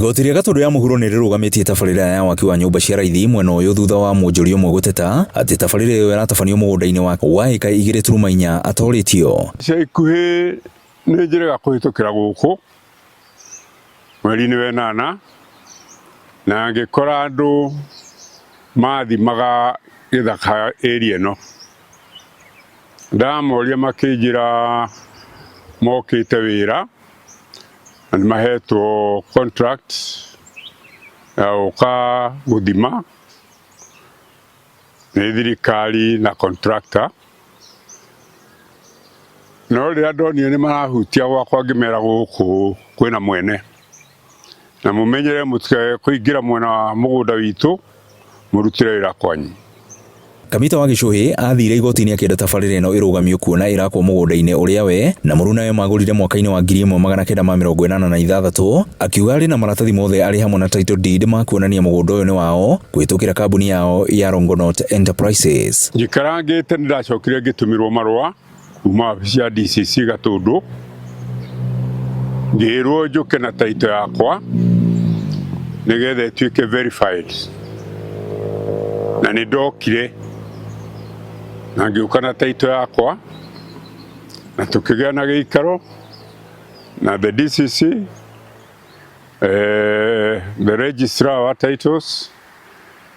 Igoti rĩa Gatũndũ ya Mũhuro nĩ rĩrũgamĩtie tabarĩra ya waki wa nyũmba cia raithi mwena ũyũ thutha wa mwonjoria ũmwe gũteta atĩ tabarĩra ĩyo ĩratabanio mũgũnda-inĩ wa ĩka 2.4 atorĩtio. Ica ikuhĩ nĩ njĩrĩga kũhĩtũkĩra gũkũ mweri-inĩ wa ĩnana na ngĩkora andũ mathimaga gĩthaka area ĩno. Ndamoria makĩnjĩra mokĩte wĩra na nĩ mahetwo contract ya gũka gũthima nĩ thirikari na contractor. No rĩrĩa ndonire nĩ marahutia gwakwa ngĩmera gũkũ kwĩna mwene na mũmenyere mũtikae kũingĩra mwena wa mũgũnda witũ mũrutĩre wĩra kwanyu. Kamita wa Gĩcũhĩ athire igoti-inĩ akĩenda tabarĩra ĩno ĩrũgamio kuona ĩrakwo mũgũnda-inĩ ũrĩa we na mũrunawe magũrire mwaka-inĩ wa 1986, akiuga arĩ na maratathi mothe arĩ hamwe na title deed ma kuonania mũgũnda ũyũ nĩ wao kũhĩtũkĩra kambuni yao ya Longonot Enterprises. Njikarangĩte nĩ ndacokire ngĩtũmĩrwo marũa kuma wabici ya DCC Gatũndũ ngĩrwo njũke na title yakwa nĩgetha ĩtuĩke verified na nĩ ndokire na ngĩũka na title yakwa na tũkĩgĩa na gĩikaro na the DCC, the registrar wa titles,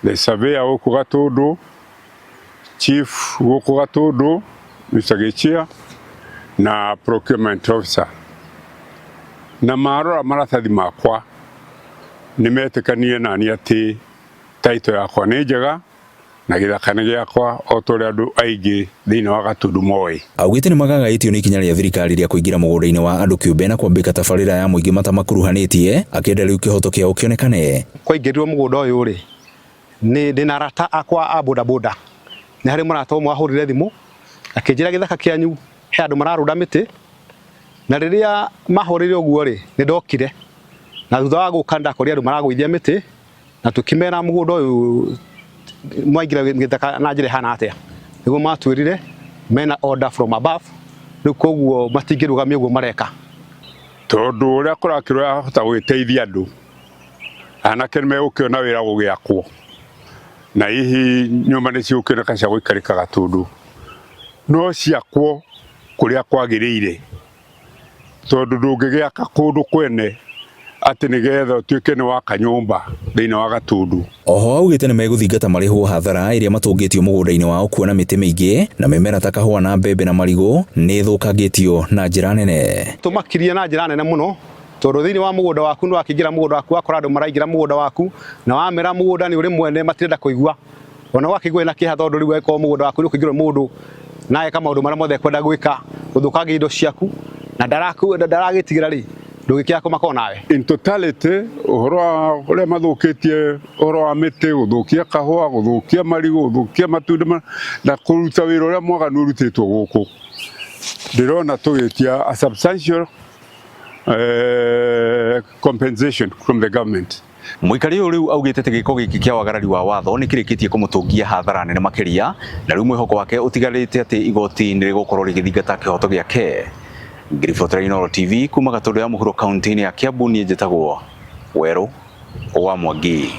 the surveyor gũkũ Gatũndũ, chief gũkũ Gatũndũ Mr. Gĩchia na procurement officer, na marora maratathi makwa nĩ metĩkanire nani atĩ title yakwa nĩ njega na gĩthaka nĩ gĩakwa o ta ũrĩa andũ aingĩ thĩinĩ wa Gatũndũ moĩ. Augĩte nĩ magagaĩtio nĩ ikinya rĩa thirikari rĩa kũingĩra mũgũnda-inĩ wa andũ kĩũmbe na kwambĩka tabarĩra ya mũingĩ matamakuruhanĩtie, akĩenda rĩu kĩhoto kĩao kĩonekane. Kwaingĩrirwo mũgũnda ũyũ rĩ, nĩ ndĩna arata akwa a boda boda, nĩ harĩ mũrata ũmwe wahũrire thimũ akĩnjĩra gĩthaka kĩanyu he andũ mararũnda mĩtĩ, na rĩrĩa mahũrire ũguo rĩ, nĩ ndokire na thutha wa gũka ndakorire andũ maragũithia mĩtĩ na tũkĩmera mũgũnda ũyũ mwaingĩra gĩthaka na njĩra ĩhana atĩa, nĩguo matwĩrire mena order from above, rĩu koguo matingĩrũgamia ũguo mareka. Tondũ ũrĩa kũrakĩrwo yahota gũgĩteithia andũ, anake nĩ megũkĩona wĩra gũgĩakwo na hihi nyũmba nĩ cigũkĩoneka cia gũikarĩka Gatũndũ, no ciakwo kũrĩa kwagĩrĩire, tondũ ndũngĩgĩaka kũndũ kwene atĩ nĩgetha ũtuĩke nĩ waka nyũmba thĩinĩ wa Gatũndũ. Oho augĩte nĩ megũthingata marĩhwo hathara ĩrĩa matũngĩtio mũgũnda-inĩ wao kuona mĩtĩ mĩingĩ na mĩmera ta kahũa na mbembe na marigũ nĩ ĩthũkangĩtio na njĩra nene. Tũmakirie na njĩra nene mũno tondũ thĩinĩ wa mũgũnda waku nĩ wakĩingĩra mũgũnda waku wakora andũ maraingĩra mũgũnda waku na wamera mũgũnda nĩ ũrĩ mwene matirenda kũigua ona ũgakĩigua wĩna kĩeha tondũ rĩu angĩkorwo mũgũnda waku nĩ ũkũingĩrwo nĩ mũndũ na ageka maũndũ marĩa mothe ekwenda gwĩka gũthũkangia indo ciaku na ndaragĩtigĩra rĩ ndũgĩkĩaga kũmaka onawe. In totality ũhoro wa ũrĩa mathũkĩtie ũhoro wa mĩtĩ, gũthũkia kahũa, gũthũkia marigũ, gũthũkia matunda na kũruta wĩra ũrĩa mwaganu ũrutĩtwo gũkũ, ndĩrona tũgĩtia a substantial compensation from the government. Mũikari ũyũ rĩu augĩte atĩ gĩko gĩkĩ kĩa wagarari wa watho nĩ kĩrĩkĩtie kũmũtũngia hathara nene makĩria na rĩu mwĩhoko wake ũtigarĩte atĩ igoti nĩ rĩgũkorwo rĩgĩthingata kĩhoto gĩake. Ngĩribotera Inooro TV kuma Gatũndũ ya Mũhuro kaunti-inĩ ya Kiambu niĩ njĩtagwo Werũ wa Mwangi.